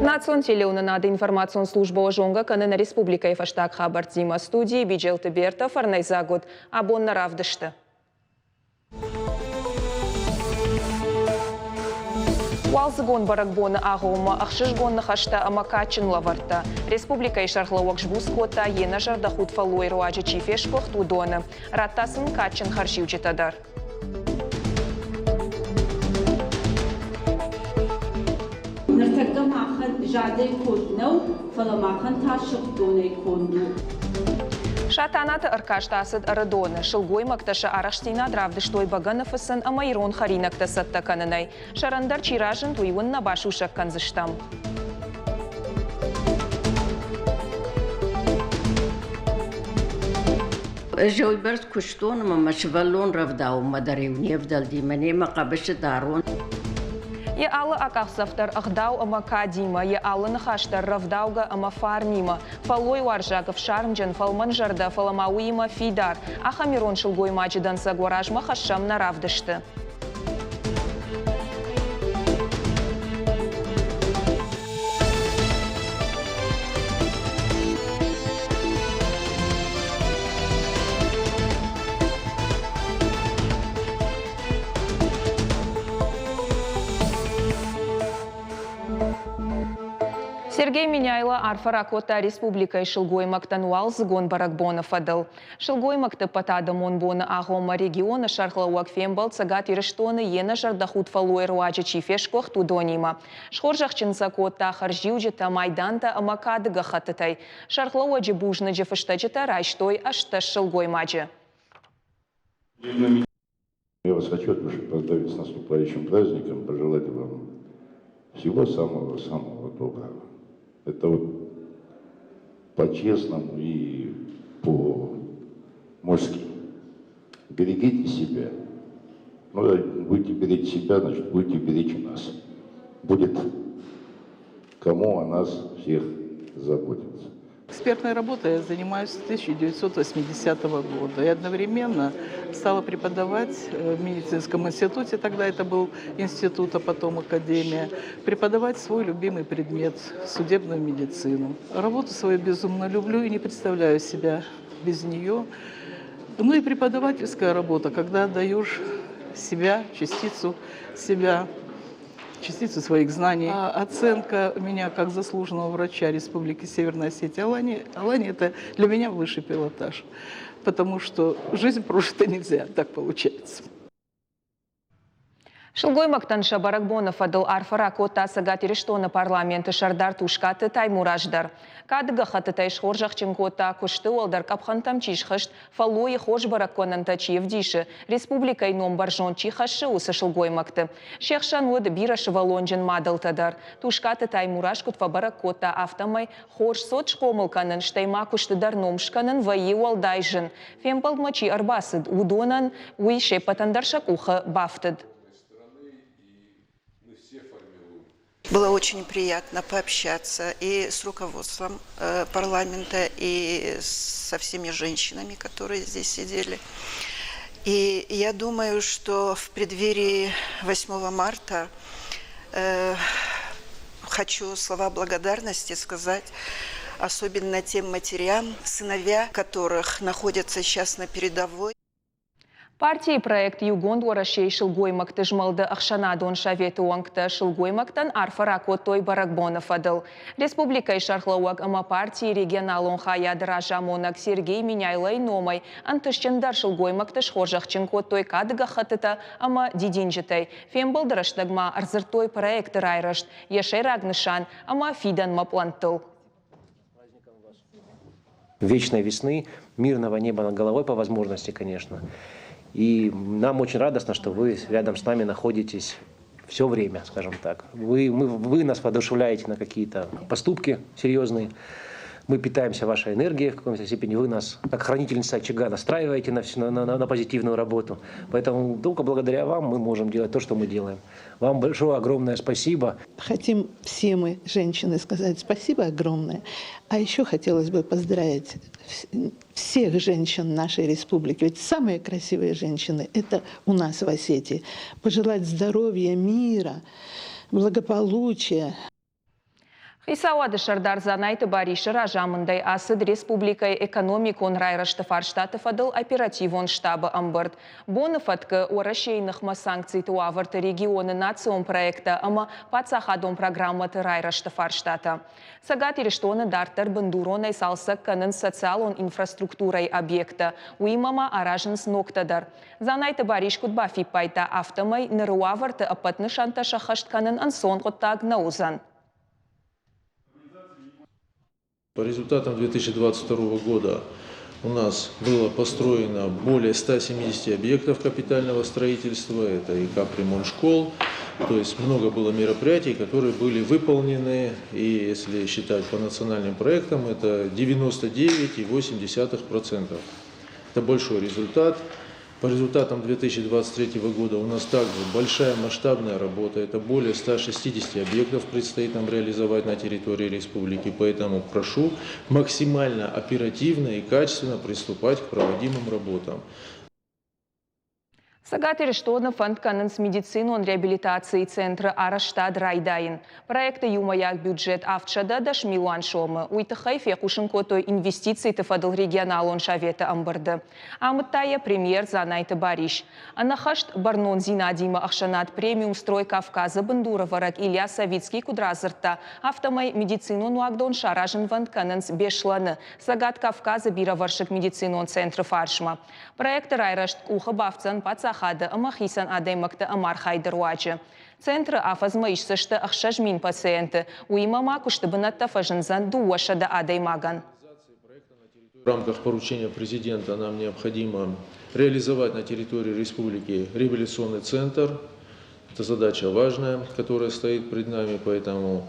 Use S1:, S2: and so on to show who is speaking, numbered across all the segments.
S1: Национ телеуынынады информацион службӕ зонгӕ кӕны нӕ республикӕйы фӕстаг хабӕрттимӕ. Студийы Биджелты Берта фӕрнӕйдзаг уыд абон нӕ равдысты. Уалдзыгон бӕрӕгбоны агъоммӕ ӕхсызгон ныхӕстӕ ӕмӕ кадджын лӕвӕрттӕ. Республикӕйы сӕргълӕууӕг сбуц кодта, йе нӕзӕрдӕхудт фӕллойы руаджы чи фесгуыхт, уыдоны. Радта сын кадджын хӕрзиуджытӕ дӕр.
S2: Ныртӕккӕ махӕн задӕй конд нӕу, фӕлӕ махӕн та сыгъддонӕй конд у.
S1: Сатанаты ӕркаст ацыд Ӕрыдоны. Сылгоймӕгтӕ сӕ арӕхстдзинад равдыстой бӕгӕны фыцын ӕмӕ ирон хӕринӕгтӕ цӕттӕ кӕнынӕй. Сӕрӕндӕр чи разынд, уый уын нӕ басусӕг кӕндзыстӕм.
S3: Ӕз уыйбӕрц куыстон ӕмӕ мӕ сывӕллон рӕвдауынмӕ дӕр-иу не вдӕлди, мӕнӕ мӕ хъӕбысы дарон.
S1: Йӕ алы акъахдзӕф дӕр ӕгъдау ӕмӕ кадимӕ, йӕ алы ныхас дӕр рӕвдаугӕ ӕмӕ фарнимӕ. Фӕллойуарзаг, ӕфсармджын, фӕлмӕнзӕрдӕ, фӕлӕ ма уыимӕ фидар. Ахӕм ирон сылгоймаджы дӕнцӕг уӕ размӕ хӕссӕм нӕ равдысты. Сергей Меняйло арфӕ ракодта республикӕйы сылгоймӕгтӕн уалдзыгон бӕрӕгбоны фӕдыл. Сылгоймӕгты ӕппӕтадӕмон боны агъоммӕ регионы сӕргълӕууӕг фембӕлд Цӕгат Ирыстоны йе нӕзӕрдӕхудт фӕллойы руаджы чи фесгуыхт, уыдонимӕ. Схорзӕхджын сӕ кодта хӕрзиуджытӕ, майдантӕ ӕмӕ кады гӕххӕттытӕй. Сӕргълӕууӕджы бузныджы фыстӕджытӕ райстой 18 сылгоймаджы.
S4: Я вас хочу от души поздравить с наступающим праздником, пожелать вам всего самого-самого доброго. Это вот по-честному и по-мужски. Берегите себя. Ну, будете беречь себя, значит, будете беречь и нас. Будет кому о нас всех заботиться.
S5: Экспертной работой я занимаюсь с 1980 года и одновременно стала преподавать э, в медицинском институте, тогда это был институт, а потом академия, преподавать свой любимый предмет – судебную медицину. Работу свою безумно люблю и не представляю себя без нее. Ну и преподавательская работа, когда даешь себя, частицу себя частицу своих знаний. А оценка меня как заслуженного врача Республики Северная Осетия Алания, Алания это для меня высший пилотаж, потому что жизнь прожита нельзя, так получается.
S1: Сылгоймӕгтӕн сӕ бӕрӕгбоны фӕдыл арфӕ ракодта Цӕгат Ирыстоны парламенты сӕрдар Тускъаты Таймураз дӕр. Кады гӕххӕттытӕй схорзӕхджын кодта, куысты уӕлдӕр къӕпхӕнтӕм чи схызт, фӕллойы хорз бӕрӕггӕнӕнтӕ чи ӕвдисы, республикӕйы ном бӕрзонд чи хӕссы, уыцы сылгоймӕгты. Се хсӕн уыд бирӕ сывӕллонджын мадӕлтӕ дӕр. Тускъаты Таймураз куыд фӕбӕрӕг кодта, афтӕмӕй хорз цот схъомыл кӕнын, стӕй ма куысты дӕр ном скӕнын вӕййы уӕлдай зын. Фембӕлдмӕ чи ӕрбацыд, уыдонӕн уый се ппӕтӕн дӕр сӕ къухы бафтыд.
S6: Было очень приятно пообщаться и с руководством э, парламента, и со всеми женщинами, которые здесь сидели. И я думаю, что в преддверии 8 марта э, хочу слова благодарности сказать особенно тем матерям, сыновья которых находятся сейчас на передовой.
S1: Партийы проект Иугонд Уӕрӕсейы сылгоймӕгты змӕлды ӕхсӕнадон советы уӕнгтӕ сылгоймӕгтӕн арфӕ ракодтой бӕрӕгбоны фӕдыл. Республикӕйы сӕргълӕууӕг ӕмӕ партийы регионалон хайады разамонӕг Сергей Меняйлойы номӕй ӕнтыстджындӕр сылгоймӕгты схорзӕхджын кодтой кады гӕххӕттытӕ ӕмӕ дидинджытӕй. Фембӕлды рӕстӕг ма ӕрдзырдтой проекты райрӕзт, йӕ сӕйраг нысан ӕмӕ фидӕнмӕ пълӕнттыл.
S7: Вечной весны, мирного неба над головой по возможности, конечно. И нам очень радостно, что вы рядом с нами находитесь все время, скажем так. Вы, мы, вы нас воодушевляете на какие-то поступки серьезные. Мы питаемся вашей энергией в каком-то степени. Вы нас, как хранительница очага, настраиваете на позитивную работу. Поэтому только благодаря вам мы можем делать то, что мы делаем. Вам большое, огромное спасибо.
S6: Хотим все мы, женщины, сказать спасибо огромное. А еще хотелось бы поздравить всех женщин нашей республики. Ведь самые красивые женщины – это у нас в Осетии. Пожелать здоровья, мира, благополучия.
S1: Хицауады сӕрдар Дзанайты Барисы разамындӕй ацыд республикӕйы экономикон райрӕзты фарстаты фӕдыл оперативон штабы ӕмбырд. Боны фӕткы Уӕрӕсейы ныхмӕ санкциты уавӕрты регионы национ проекттӕ ӕмӕ паддзахадон программӕты райрӕзты фарстатӕ. Цӕгат Ирыстоны дарддӕр бындуронӕй цалцӕг кӕнынц социалон инфраструктурӕйы объекттӕ, уыимӕ ма аразынц ногтӕ дӕр. Дзанайты Барис куыд бафиппайдта, афтӕмӕй ныры уавӕрты ӕппӕт нысантӕ сӕххӕст кӕнын ӕнцон хъуыддаг нӕ уыдзӕн.
S8: По результатам 2022 года у нас было построено более 170 объектов капитального строительства, это и капремонт школ, то есть много было мероприятий, которые были выполнены, и если считать по национальным проектам, это 99,8%. Это большой результат. По результатам 2023 года у нас также большая масштабная работа. Это более 160 объектов предстоит нам реализовать на территории республики. Поэтому прошу максимально оперативно и качественно приступать к проводимым работам.
S1: Цӕгат Ирыстоны фӕнд кӕнынц медицинон реабилитацийы центры арӕзтад райдайын. Проекты иумӕйаг бюджет 710 милуан сомы. Уый тыххӕй фехъусын кодтой инвестициты фӕдыл регионалон советы ӕмбырды. Амыдта йӕ премьер Дзанайты Барис. Ӕнӕххӕст бӕрнондзинадимӕ ӕхсӕнад Премиум Строй Кавказ-ы бындурӕвӕрӕг Илья Савицкий куыд радзырдта, афтӕмӕй медицинон уагдон саразынвӕнд кӕнынц Беслӕны, Цӕгат Кавказы бирӕвӕрсыг медицинон центры фарсмӕ. Проекты райрӕзт къухы бафтдзӕн паддзахады ӕмӕ хицӕн адӕймӕгты ӕмархайды руаджы. Центры афӕдзмӕ исдзысты 6000 пациенты, уыимӕ ма куысты бынӕттӕ фӕзындзӕн 200 адӕймагӕн.
S8: В рамках поручения президента нам необходимо реализовать на территории республики реабилитационный центр. Это задача важная, которая стоит перед нами, поэтому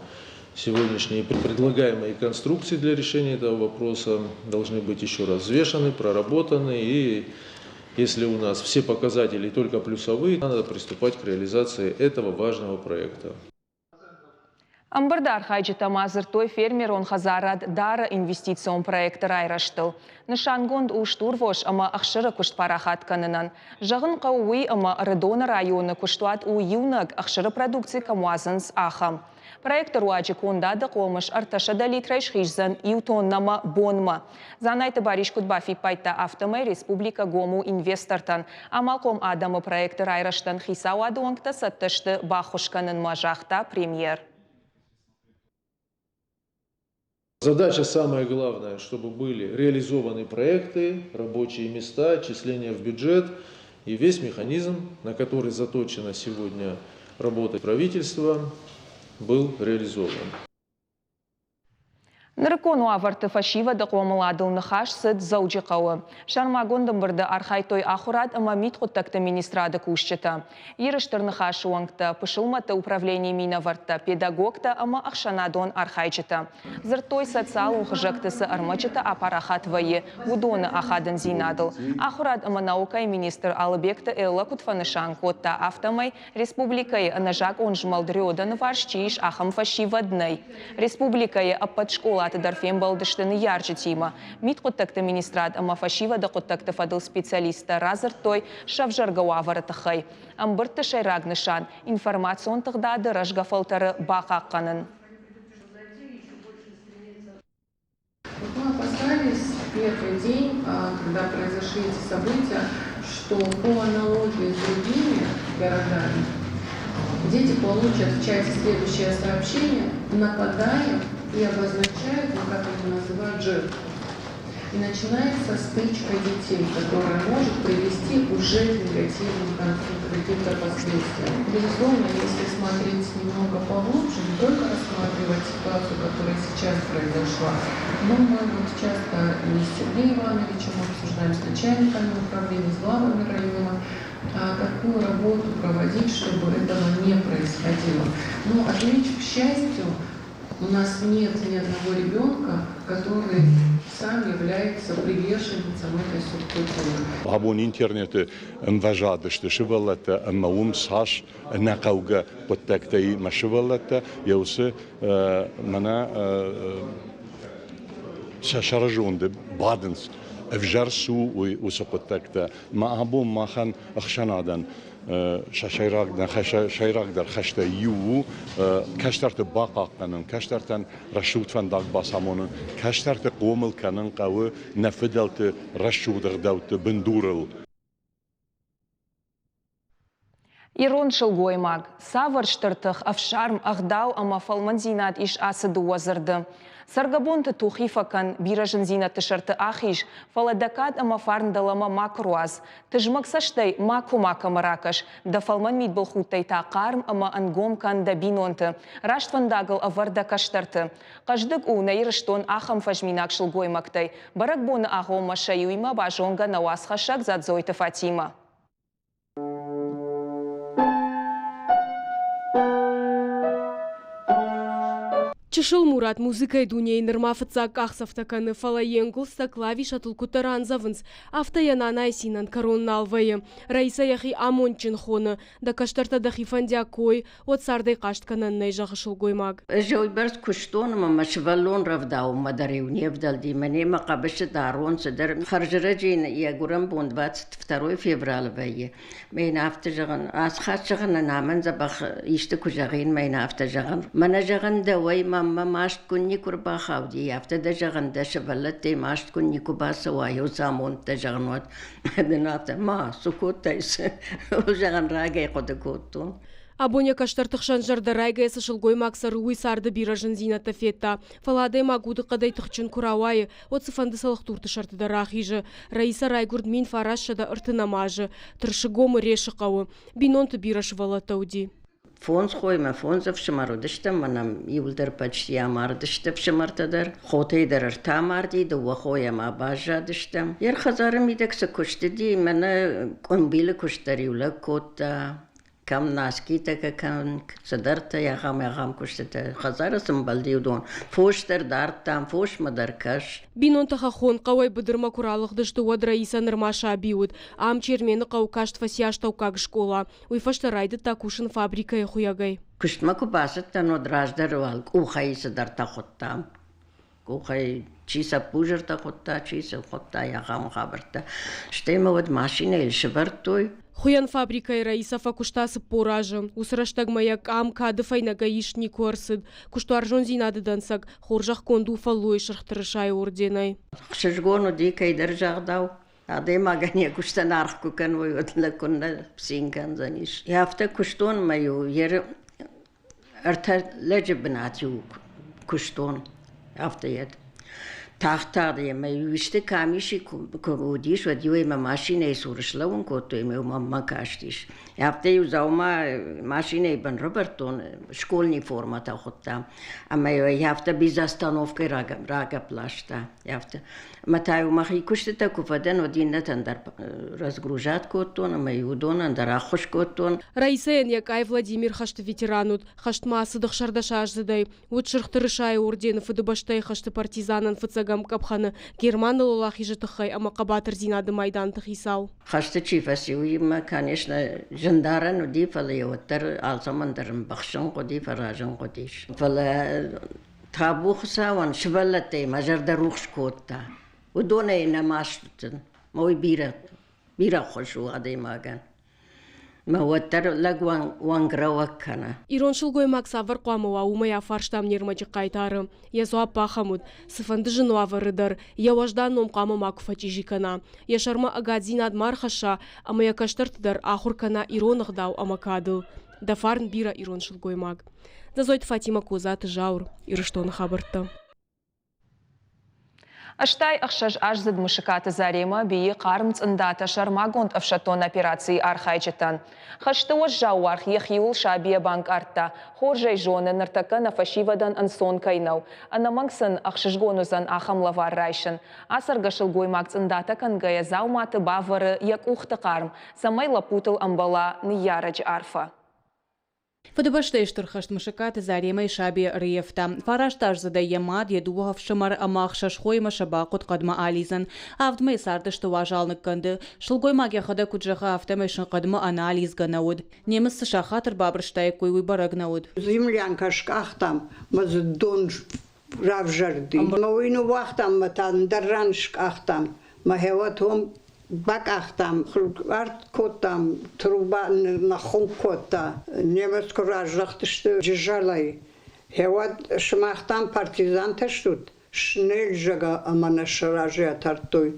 S8: сегодняшние предлагаемые конструкции для решения этого вопроса должны быть еще раз взвешены, проработаны. И если у нас все показатели только плюсовые, надо приступать к реализации этого важного проекта.
S1: Ӕмбырды архайджытӕ ма дзырдтой фермерон хӕдзарад Дара инвестицион проекты райрӕзтыл. Нысангонд у стурвос ӕмӕ ӕхсыры куыст парахат кӕнынӕн. Зӕгъын хъӕуы уый, ӕмӕ Ӕрыдоны районы куыстуат у иунӕг, ӕхсыры продукци кӕм уадзынц, ахӕм. Проекты руаджы кондады хъомыс 300 литрӕй схиздзӕн иу тоннӕмӕ бонмӕ. Дзанайты Барис куыд бафиппайдта, афтӕмӕй республикӕ гом у инвестортӕн. Амалхъом адӕмы проекты райрӕзтӕн хицауады уӕнгтӕ цӕттӕ сты баххуыс кӕнынмӕ, загъта премьер.
S8: Задача самая главная, чтобы были реализованы проекты, рабочие места, отчисления в бюджет и весь механизм, на который заточена сегодня работа правительства, был реализован.
S1: Нырыккон уавӕрты фӕсивӕды хъомыладыл ныхас цыд Дзӕуджыхъӕуы. Сӕрмагонд ӕмбырды архайдтой ахуырад ӕмӕ мидхъуыддӕгты министрады кусджытӕ, Иры Стыр Ныхасы уӕнгтӕ, пысылмӕтты управленийы минӕвӕрттӕ, педагогтӕ ӕмӕ ӕхсӕнадон архайджытӕ. Дзырдтой, социалон хызӕгты цы ӕрмӕджытӕ апарахат вӕййы, уыдоны ахадындзинадыл. Ахуырад ӕмӕ наукӕйы министр Алыбегты Эллӕ куыд фӕнысан кодта, афтӕмӕй республикӕйы ӕнӕзакъон змӕлд Рёданы фарс чи ис, ахӕм фӕсивӕд нӕй. Республикӕйы ӕппӕт скъолаты дӕр фембӕлдысты ныййарджытимӕ. Мидхъуыддӕгты министрад ӕмӕ фӕсивӕды хъуыддӕгты фӕдыл специалисттӕ радзырдтой сӕвзӕргӕ уавӕры тыххӕй. Ӕмбырдты сӕйраг нысан, информацион тыгъдады рӕзгӕ фӕлтӕры бахъахъхъӕнын.
S9: Мы опасались в первый день, когда произошли эти события, что по аналогии с другими городами дети получат в чате следующее сообщение, нападают и обозначают, ну, как они называют, жертву. И начинается стычка детей, которая может привести уже к негативным каким-то последствиям. Безусловно, если смотреть немного поглубже, не только рассматривать ситуацию, которая сейчас произошла, но мы вот часто и с Сергеем Ивановичем обсуждаем, с начальниками управления, с главами района, какую работу проводить, чтобы этого не происходило. Но отмечу, к счастью, У нас нет ни одного ребенка, который сам является приверженцем этой субкультуры.
S10: Абон интернеты ӕмвӕзад сты сывӕллӕттӕ ӕмӕ уым цас ӕнӕхъӕугӕ хъуыддӕгтӕ и мӕ сывӕллӕттӕ йӕ уыцы мӕнӕ сӕ сӕрызонды бадынц. Ӕвзӕр цы у, уый уыцы хъуыддӕгтӕ. Мӕ абон махӕн ӕхсӕнадӕн сӕ сӕйрагдӕр хӕстӕй иу у кӕстӕрты бахъахъхъӕнын, кӕстӕртӕн рӕсугъд фӕндаг бацамонын, кӕстӕрты хъомыл кӕнын хъӕуы нӕ фыдӕлты рӕсугъд ӕгъдӕутты бындурыл.
S1: Ирон сылгоймаг, цавӕр стыр тых, ӕфсарм, ӕгъдау ӕмӕ фӕлмӕндзинад ис ацы дыууӕ дзырды? Цӕргӕбонты тухи фӕкӕн, бирӕ зындзинӕдты сӕрты ахиз, фӕлӕ дӕ кад ӕмӕ фарн дӕлӕмӕ макуы руадз. Тызмӕг цӕстӕй макуы макӕмӕ ракӕс, дӕ фӕлмӕн мидбылхудтӕй та хъарм ӕмӕ ӕнгом кӕн дӕ бинонты, раст фӕндагыл ӕвӕр дӕ кӕстӕрты. Хъӕздыг у нӕ Ирыстон ахӕм фӕзминаг сылгоймӕгтӕй. Бӕрӕгбоны агъоммӕ сӕ иуимӕ базонгӕ нӕ уацхӕссӕг Дзадзойты Фатимӕ.
S11: Чысыл Мурат музыкӕйы дунейы нырма фыццаг къахдзӕфтӕ кӕны, фӕлӕ йе нгуылдзтӕ клавишӕтыл куыддӕр андзӕвынц, афтӕ йӕ нанайы цинӕн кӕрон нал вӕййы. Раисӕ йӕхи амондджын хоны, дӕ кӕстӕртӕ дӕхи фӕндиаг кой, уӕд цардӕй хъаст кӕнӕн нӕй, зӕгъы сылгоймаг.
S3: Ӕз уыйбӕрц куыстон ӕмӕ мӕ сывӕллон рӕвдауынмӕ дӕр-иу не вдӕлди, мӕнӕ мӕ хъӕбысы дарон цыдӕр. Хӕрзӕрӕджы йын йӕ гуырӕн бон 22 февралы вӕййы. Мӕ йын афтӕ зӕгъын, ацы хатт зӕгъын, нана дзӕбӕх исты куы зӕгъин, мӕ йын афтӕ зӕгъын. Мӕнӕ зӕгъын, дӕуӕй мӕнмӕ маст куы никуы рбахауди, афтӕ дӕ зӕгъын, дӕ сывӕллӕттӕй маст куы никуы бацӕуа, уыцы амонд дӕ зӕгъын уӕд. Дын афтӕ, ма, цы кодтай, цы? Зӕгъын, рагӕй хъуыды кодтон.
S11: Абон йӕ кӕстӕрты хсӕн зӕрдӕрайгӕ цы сылгоймаг цӕры, уый царды бирӕ зындзинӕдтӕ федта. Фӕлӕ адӕймаг удыхъӕдӕй тыхджын куы рауайы, уӕд цыфӕнды цӕлхдурты сӕрты дӕр рахизы. Раисӕ райгуырд 1930 азы Тырсыгомы Ресы хъӕуы. Бинонты бирӕ сывӕллӕттӕ уыди.
S3: Фондз хоймӕ фондз ӕфсымӕр уыдыстӕм, мӕнӕ иуылдӕр почти амардысты ӕфсымӕртӕ дӕр. Хотӕй дӕр ӕртӕ амарди, дыууӕ хойӕ ма баззадыстӕм. Йе рхӕдзары мидӕг цы куыст уыди, мӕнӕ къуымбилы куыст дӕр иу лӕг кодта, кӕм наскитӕ кӕм цыдӕртӕ, ахӕм-ахӕм куыстытӕ. Хӕдзары цы мбӕлди, уыдон. Фос дӕр дардтам, фосмӕ дӕр кӕс.
S11: Бинонтӕ хӕххон хъӕуӕй быдырмӕ куы ралыгъдысты, уӕд Раисӕ нырма саби уыд. Ам Чермены хъӕуы каст фӕци астӕуккаг скъола. Уый фӕстӕ райдыдта кусын фабрикӕйы хуыйӕгӕй.
S3: Куыстмӕ куы бацыдтӕн, уӕд раздӕр уал къухӕй цыдӕртӕ хуыдтам. Къухӕй чи цӕппузыртӕ хуыдта, чи цы хуыдта, ахӕм хабӕрттӕ. Стӕй мӕ уӕд машинӕйыл сӕвӕрдтой.
S11: Хуыйӕн фабрикӕйы Раисӕ фӕкуыста 40 азы. Уыцы рӕстӕгмӕ йӕ къам кады фӕйнӕгӕй ист никуы ӕрцыд. Куыстуарзондзинады дӕнцӕг хорзӕхгонд у фӕллойы Сырх Тырысайы орденӕй.
S3: Ӕхсызгон уыди кӕйдӕр загъдау, адӕймагӕн йӕ куыстӕн аргъ куы кӕной, уӕд лӕг куыннӕ цин кӕндзӕнис. Афтӕ куыстон ӕмӕ-иу ӕртӕ лӕджы бынат-иу куыстон, афтӕ йед. Тагъд-тагъд ӕмӕ-иу исты камиси куы уыдис, уӕд-иу ӕй мӕ машинӕйы цур слӕууын кодтой ӕмӕ-иу мӕнмӕ кастис. Афтӕ-иу дзаума машинӕйы бын рывӕрдтон, школьный формӕтӕ хуыдтам, ӕмӕ-иу ӕй афтӕ без остановкӕй рагӕпп ласта. Афтӕ. Ӕмӕ та-иу мӕхи куыстытӕ куы фӕдӕн, уӕд иннӕтӕн дӕр разгружать кодтон ӕмӕ-иу уыдонӕн дӕр ӕххуыс кодтон.
S11: Раисӕйӕн йӕ къай Владимир хӕсты ветеран уыд. Хӕстмӕ ацыд 16-аздзыдӕй. Уыд Сырх Тырысайы ордены Фыдыбӕстӕйы хӕсты партизанӕн фыццӕгӕм къӕпхӕны Германы уӕлахизы тыххӕй ӕмӕ хъӕбатырдзинады майданты хицау.
S3: Хӕсты чи фӕци, уыимӕ, конечно, зындарӕн уыди, фӕлӕ йӕ уӕддӕр алцӕмӕн дӕр ӕмбӕхсын хъуыди, фӕразын хъуыдис. Фӕлӕ табу Хуыцауӕн, сывӕллӕттӕй мӕ зӕрдӕ рухс кодта. Уыдонӕй нӕ маст уыдтӕн. Мӕ уый бирӕ, бирӕ ӕххуыс у адӕймагӕн. Мӕ уӕддӕр лӕг уӕнгрӕуӕг кӕны.
S11: Ирон сылгоймаг цавӕр хъуамӕ уа, уымӕй афарстам не рмӕджы хъайтары. Йӕ дзуапп ахӕм уыд, цыфӕнды зын уавӕры дӕр йӕ уӕздан ном хъуамӕ макуы фӕчъизи кӕна, йӕ сӕрмӕ ӕгаддзинад ма ӕрхӕсса ӕмӕ йӕ кӕстӕрты дӕр ахуыр кӕна ирон ӕгъдау ӕмӕ кадыл. Дӕ фарн бирӕ ирон сылгоймаг. Дзӕзойты Фатимӕ Козаты Зауыр, Ирыстоны хабӕрттӕ.
S1: 86 аздзыд Мысыкаты Заремӕ бийы хъарм цъындатӕ сӕрмагонд ӕфсӕддон операцийы архайджытӕн. Хӕсты уӕззау уаргъ йӕхиуыл сабийӕ банкъардта. Хорз ӕй зоны, ныртӕккӕ нӕ фӕсивӕдӕн ӕнцон кӕй нӕу. Ӕнӕмӕнг сын ӕхсызгон уыдзӕн ахӕм лӕвар райсын. Ацӕргӕ сылгоймаг цъындатӕ кӕнгӕйӕ дзауматы бавӕры йӕ къухты хъарм, цӕмӕй лӕппутыл ӕмбӕла ныййарӕджы арфӕ.
S12: Фыдыбӕстӕйы Стыр хӕст Мысыккаты Заремӕйы сабийӕ ӕрыййӕфта. Фарастаздзыдӕй йӕ мад, йӕ дыууӕ ӕфсымӕры ӕмӕ ӕхсӕз хоимӕ сӕ бахъуыд хъӕдмӕ алидзын. Авд мӕйы цардысты уазал ныккӕнды. Сылгоймаг йӕхӕдӕг куыд зӕгъы, афтӕмӕй сын хъӕдмӕ ӕнӕ алидзгӕ нӕ уыд. Немыц цы сахат ӕрбабырстаиккой, уый бӕрӕг нӕ уыд.
S13: Землянкӕ скъахтам, мӕ дзы дон равзӕрди. Ӕмӕ уый ныууагътам ӕмӕ та ӕндӕр ран скъахтам. Мӕ хеуат уым бакъахтам, арт кодтам, труба ныххуынкъ кодта. Немыц куы раздӕхтысты Джызӕлӕй, хеуат сымах там партизантӕ стут, шнель зӕгъӕ ӕмӕ нӕ сӕ разӕй атардтой.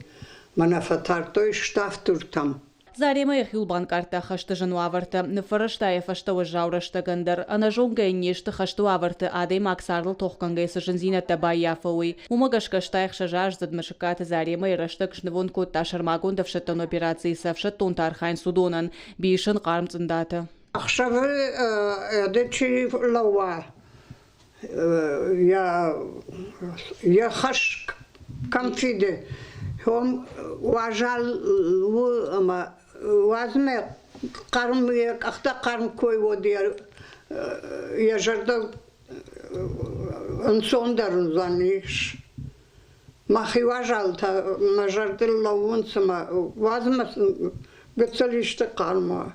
S13: Мӕнӕ фӕтардтой Ставддуртӕм.
S12: Заремӕ йӕхиуыл банкъардта хӕсты зын уавӕртӕ, ныффӕрӕзта йӕ фӕстӕ уӕззау рӕстӕгӕн дӕр. Ӕнӕзонгӕ йын не сты хӕсты уавӕрты адӕймаг цардыл тохгӕнгӕ цы зындзинӕдтӕ баййафы, уый. Уымӕ гӕсгӕ 66-аздзыд Мысыккаты Заремӕ йӕ рӕстӕг снывонд кодта сӕрмагонд ӕфсӕддон операцийы цы ӕфсӕддонтӕ архайынц, уыдонӕн, бийы сын хъарм цъындатӕ.
S13: Ӕхсӕвы ӕды чи лӕууа, йӕ хӕс кӕм фиды, уым уазал у ӕмӕ уадзмӕ хъарм, йӕ къӕхтӕ хъарм кой уӕд йӕ зӕрдӕ ӕнцондӕр уыдзӕнис. Мӕхи уазал та мӕ зӕрдыл лӕууынц ӕмӕ уадзмӕ гыццыл исты хъарм уа.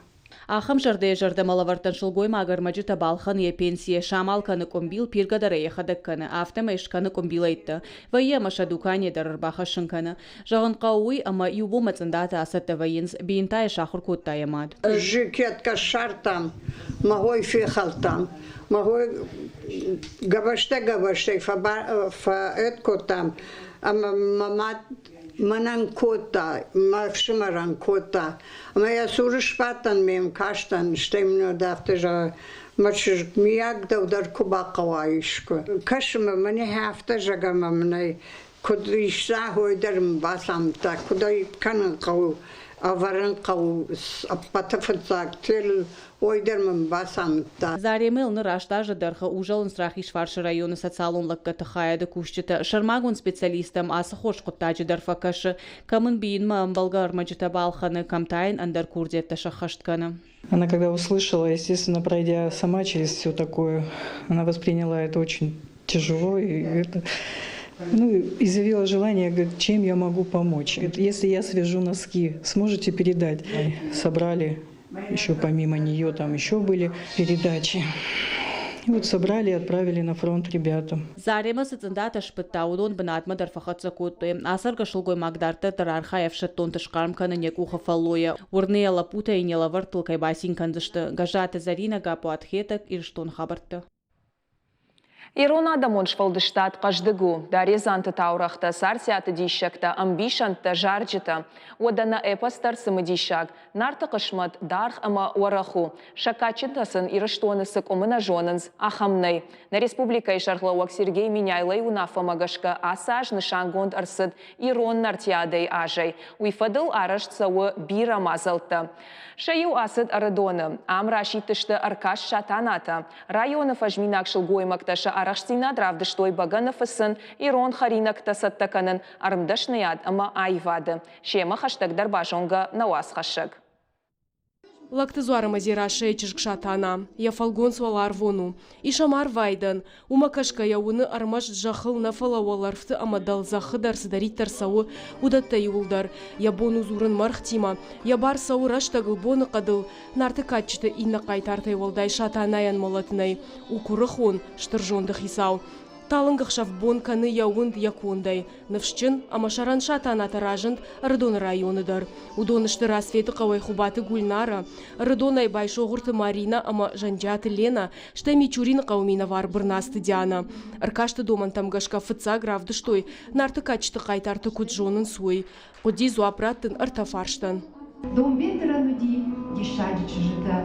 S12: Ахӕм зӕрдӕйы зӕрдӕмӕ лӕвӕрттӕн сылгоймаг ӕрмӕджытӕ балхӕны йӕ пенсийӕ, самал кӕны къуымбил, пиргӕ дӕр ӕй йӕхӕдӕг кӕны, афтӕмӕй скӕны къуымбилӕйттӕ. Вӕййы ӕмӕ сӕ дуканийӕ дӕр ӕрбахӕссын кӕны. Зӕгъын хъӕуы уый, ӕмӕ иу бонмӕ цъындатӕ ацӕттӕ вӕййынц, бийын та йӕ сахуыр кодта йӕ мад.
S13: Жикеткӕ ссардтам, мӕ хой фехӕлдтам, мӕ хой гӕбӕзтӕ-гӕбӕзтӕй фӕэд кодтам ӕмӕ мӕ мад мӕнӕн кодта, мӕ фсымӕрӕн кодта. Ӕмӕ йӕ цуры сбадтӕн, ме мкастӕн, стӕй мын уӕд афтӕ зӕгъы, мӕ чызг, миййаг дӕу дӕр куы бахъӕуа искуы. Кӕсы мӕ, мӕнӕ афтӕ зӕгъ ӕмӕ мын ӕй куыд иста, уый дӕр мын бацамыдта, куыд ӕй кӕнын хъӕуы, ӕвӕрын хъӕуы ӕппӕты фыццаг тел уый дӕр мын бацамыдта.
S12: Заремӕйыл ныр аст азы дӕргъы узӕлынц Рахизфарсы районы социалон лӕггӕдты хайады кусджытӕ. Сӕрмагонд специалисттӕм ацы хорз хъуыддаджы дӕр фӕкӕсы, кӕм ын бийынмӕ ӕмбӕлгӕ ӕрмӕджытӕ балхӕны, кӕм та йын ӕндӕр курдиӕттӕ сӕххӕст кӕны.
S14: Она когда услышала, естественно, пройдя сама через все такое, она восприняла это очень тяжело и это, ну, изъявила желание, говорит, чем я могу помочь. Говорит, если я свяжу носки, сможете передать? Собрали еще помимо нее там еще были передачи. И вот собрали и отправили на фронт ребятам.
S12: Заремӕ цы цъындатӕ сбыдта, уыдон бынатмӕ дӕр фӕхӕццӕ кодтой. Ацӕргӕ сылгоймаг дарддӕр дӕр архайы ӕфсӕддонты схъарм кӕнын йӕ къухы фӕллойӕ. Уырны йӕ, лӕппутӕ йын йӕ лӕвӕрттыл кӕй бацин кӕндзысты. Гӕззаты Зӕринӕ, Гаппуат Хетӕг, Ирыстон хабӕрттӕ.
S1: Ирон адӕмон сфӕлдыстад хъӕздыг у. Даредзанты таурӕгътӕ, Царциаты диссӕгтӕ, ӕмбисӕндтӕ, зарджытӕ. Уӕдӕ нӕ эпос дӕр цымыдисаг. Нарты хъысмӕт даргъ ӕмӕ уӕрӕх у. Сӕ кадджынтӕ сын Ирыстоны цы къуымы нӕ зонынц, ахӕм нӕй. Нӕ республикӕйы сӕргълӕууӕг Сергей Меняйлойы уынаффӕмӕ гӕсгӕ ацы аз нысангонд ӕрцыд Ирон Нартиадӕйы азӕй. Уый фӕдыл арӕзт цӕуы бирӕ мадзӕлттӕ. Сӕ иу ацыд Ӕрыдоны. Ам расидтысты ӕркаст Сатанатӕ. Районы фӕзминаг сылгоймӕгтӕ сӕ арӕхстдзинад равдыстой бӕгӕны фыцын, ирон хӕринӕгтӕ цӕттӕ кӕнын, ӕрмдӕсныйад ӕмӕ аивады. Семӕ хӕстӕгдӕр базонгӕ нӕ уацхӕссӕг.
S11: Лӕгты дзуармӕ Дзерассӕйы чызг Сатана. Йӕ фӕлгонц уӕларвон у. Ис ӕм арвайдӕн. Уымӕ кӕсгӕйӕ уыны ӕрмӕст зӕххыл нӕ, фӕлӕ уӕлӕрвты ӕмӕ дӕлзӕххы дӕр цыдӕриддӕр цӕуы, уыдӕттӕ иуылдӕр. Йӕ бон у дзурын мӕргътимӕ, йӕ бар цӕуы рӕстӕгыл, боныхъӕдыл, Нарты кадджыты иннӕ хъайтартӕй уӕлдай Сатанайӕн мӕлӕт нӕй, у куырыхон, стыр зонды хицау. Талынг ӕхсӕв бон кӕны йӕ уынд, йӕ кондӕй. Ныфсджын ӕмӕ сӕрӕн Сатанатӕ разынд Ӕрыдоны районы дӕр. Уыдон сты Рассветы хъӕуӕй Хуыбаты Гульнара, Ӕрыдонӕй Байсогъуырты Маринӕ ӕмӕ Зӕнджиаты Ленӕ, стӕй Мичурины хъӕуы минӕвар Бырнацты Дианӕ. Ӕркасты домӕнтӕм гӕсгӕ фыццаг равдыстой, Нарты кадджыты хъайтарты куыд зонынц, уый. Хъуыди дзуапп раттын ӕртӕ фарстӕн.
S15: Донбеттырӕн уыди диссаджы чызджытӕ.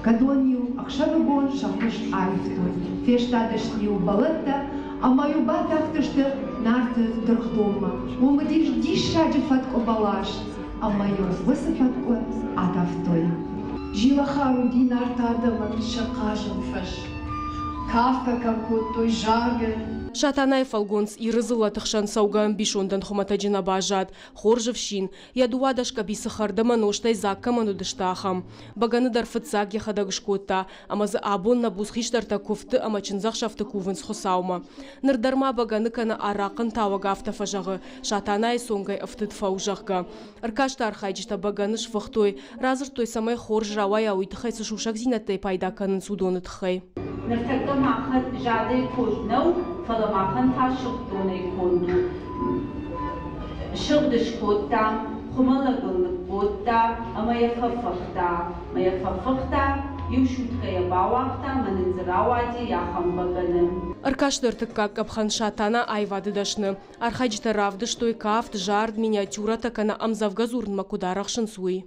S15: Кӕдон-иу ӕхсӕвыгон сӕ хуыз аивтой, фестадысты-иу бӕлӕттӕ ӕмӕ-иу батахтысты Нарты дыргъдонмӕ. Уым уыдис диссаджы фӕткъуы бӕлас, ӕмӕ-иу уыцы фӕткъуы адавтой.
S16: Зилахар уыди Нарты адӕмӕн сӕ хъазӕн фӕз. Кафгӕ кӕм кодтой, заргӕ.
S11: Сатанайы фӕлгонц Иры дзыллӕты хсӕн цӕугӕ ӕмбисондӕн хуымӕтӕджы нӕ баззад. Хорз ӕфсин, йӕ 12 къӕбицы хӕрд ӕмӕ нозтӕй дзаг кӕмӕн уыдысты, ахӕм. Бӕгӕны дӕр фыццаг йӕхӕдӕг скодта, ӕмӕ дзы абон нӕ буц хистӕртӕ куывдты ӕмӕ чындзӕхсӕвты кувынц Хуыцаумӕ. Ныр дӕр ма бӕгӕны кӕнӕ арахъхъ тауӕг афтӕ фӕзӕгъы, Сатанайы цонгӕй ӕфтыд фӕу, зӕгъгӕ. Ӕркасты архайджытӕ бӕгӕны сфыхтой, радзырдтой, цӕмӕй хорз рауайа, уый тыххӕй цы сусӕгдзинӕдтӕй пайда кӕнынц, уыдоны тыххӕй.
S2: Ныртӕккӕ махӕн задӕй конд нӕу, фӕлӕ махӕн та сыгъддонӕй конд у. Сыгъд скодтам, хуымӕллӕгыл ныккодта ӕмӕ йӕ фӕфыхта. Ӕмӕ йӕ фӕфыхта, иу суткӕ йӕ бауагъта ӕмӕ нын дзы рауади ахӕм бӕгӕны.
S11: Ӕркасты ӕртыккаг къӕпхӕн Сатана аивады дӕсны. Архайджытӕ равдыстой кафт, зард, миниатюрӕтӕ кӕнӕ ӕмдзӕвгӕ дзурынмӕ куыд арӕхсынц, уый.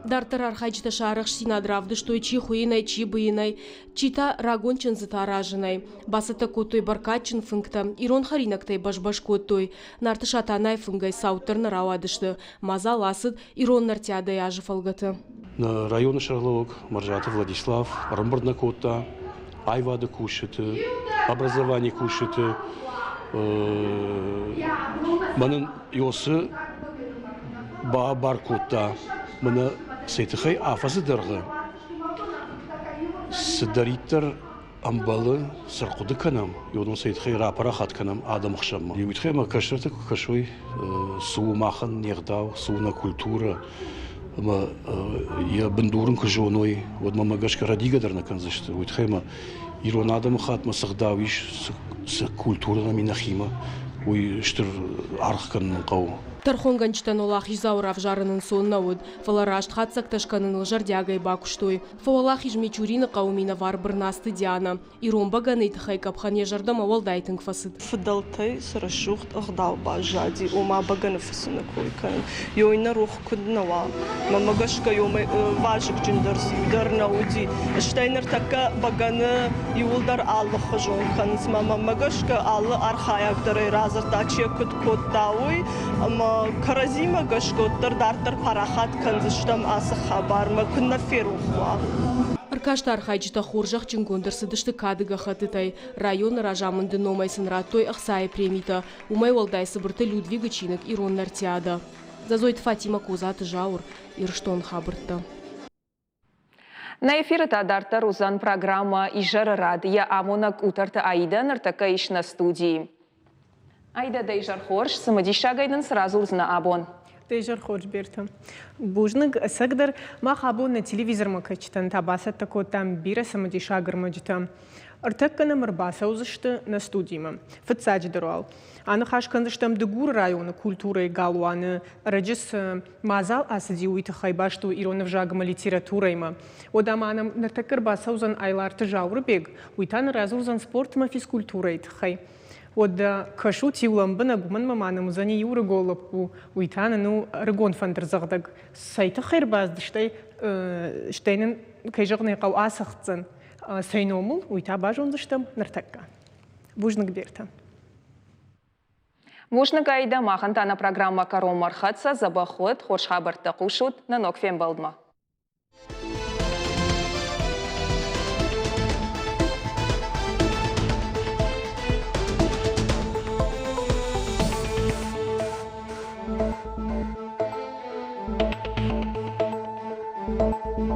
S11: Дарддӕр архайджытӕ сӕ арӕхстдзинад равдыстой чи хуыйынӕй, чи быйынӕй, чи та рагон чындзытӕ аразынӕй. Бацӕттӕ кодтой бӕркадджын фынгтӕ, ирон хӕринӕгтӕй бӕз-бӕз кодтой. Нарты Сатанайы фынгӕй цауддӕр нӕ рауадысты. Мадзал ацыд ирон нартиадӕйы азы фӕлгӕты.
S17: Нӕ районы сӕргълӕууӕг Мӕрзаты Владислав ӕрӕмбырд нӕ кодта аивады кусджыты, образованийы кусджыты. Мӕнӕн Иосы бабар кодта, мӕнӕ цӕй тыххӕй афӕдзы дӕргъы цыдӕриддӕр ӕмбӕлы, цы рхъуыды кӕнӕм, уыдон сӕ тыххӕй рапарахат кӕнӕм адӕмы хсӕнмӕ. Уый тыххӕй ӕмӕ кӕстӕртӕ куы кӕсой, цы у махӕн не гъдау, цы у нӕ культурӕ, ӕмӕ йӕ бындур ын куы зоной, уӕд мӕмӕ гӕсгӕ рӕдигӕ дӕр нӕ кӕндзысты. Уый тыххӕй ӕмӕ ирон адӕмы хатмӕ цы гъдау ис, цы культурӕ нӕм и нӕхимӕ, уый стыр аргъ кӕнын хъӕуы.
S11: Тӕрхонгӕнджытӕн уӕлахиздзауы равзарын ӕнцон нӕ уыд, фӕлӕ раст хатдзӕгтӕ скӕныныл зӕрдиагӕй бакуыстой. Фӕуӕлахиз Мичурины хъӕуы минӕвар Бырнацты Диана. Ирон бӕгӕныйы тыххӕй къӕпхӕн йӕ зӕрдӕмӕ уӕлдай тынг фӕцыд.
S18: Фыдӕлтӕй цы рӕсугъд ӕгъдау баззади, ома бӕгӕны фыцыны кой кӕнын, ёй нӕ рох куыд нӕ уа. Мӕнмӕ гӕсгӕ ёмӕ вазыгджындӕр дӕр нӕ уыди. Стӕй ныртӕккӕ бӕгӕны иууылдӕр алыхуызон кӕнынц. Мӕнмӕ гӕсгӕ алы архайӕг дӕр ӕй радзырдта, чи куыд кодта, уый. Ӕмӕ кӕрӕдзимӕ гӕсгӕ уӕддӕр дарддӕр парахат кӕндзыстӕм ацы хабармӕ, куыннӕ ферох уа.
S11: Ӕркасты архайджытӕ хорзӕхджынгонд ӕрцыдысты кады гӕххӕттытӕй. Районы разамынды номӕй сын радтой ӕхцайы премитӕ. Уымӕй уӕлдай Цыбырты Людвигы чиныг «Ирон Нартиадӕ». Дзӕдзойты Фатимӕ, Козаты Зауыр, Ирыстон хабӕрттӕ.
S1: Нӕ эфиры та дарддӕр уыдзӕн программӕ «Изӕры рад». Йӕ амонӕг Къутӕрты Аидӕ ныртӕккӕ ис нӕ студийы. Аидӕ, дӕ изӕр хорз. Цымыдисагӕй нын цы радзурдзынӕ абон?
S19: Дӕ изӕр хорз, Берта. Бузныг, ӕцӕгдӕр, мах абон нӕ телевизормӕ кӕсджытӕн та бацӕттӕ кодтам бирӕ цымыдисаг ӕрмӕджытӕ. Ӕртӕккӕ нӕм ӕрбацӕудзысты нӕ студимӕ. Фыццаджыдӕр уал аныхас кӕндзыстӕм Дыгуры районы культурӕйы галуаны ӕрӕджы цы мадзал ацыди, уый тыххӕй баст у ирон ӕвзаг ӕмӕ литературӕимӕ. Уӕдӕ ма нӕм ныртӕккӕ ӕрбацӕудзӕн Айларты Зауырбег, уый та нын радзурдзӕн спорт ӕмӕ физкультурӕйы тыххӕй. Уӕдӕ кӕсут-иу лӕмбынӕг, уымӕн ӕмӕ ма нӕм уыдзӕни иу ӕрыгон лӕппу, уый та нын у ӕрыгон фӕндырдзӕгъдӕг. Цӕй тыххӕй ӕрбацыдыстӕй, стӕй нын, кӕй зӕгъын ӕй хъӕуы, ацӕгъддзӕн. Цӕй номыл, уый та базондзыстӕм ныртӕккӕ. Бузныг, Бертӕ.
S1: Бузныг, Аидӕ, махӕн та нӕ программӕ кӕронмӕ ӕрхӕццӕ. Дзӕбӕх уӕд, хорз хабӕрттӕ хъусут нӕ ног фембӕлдмӕ.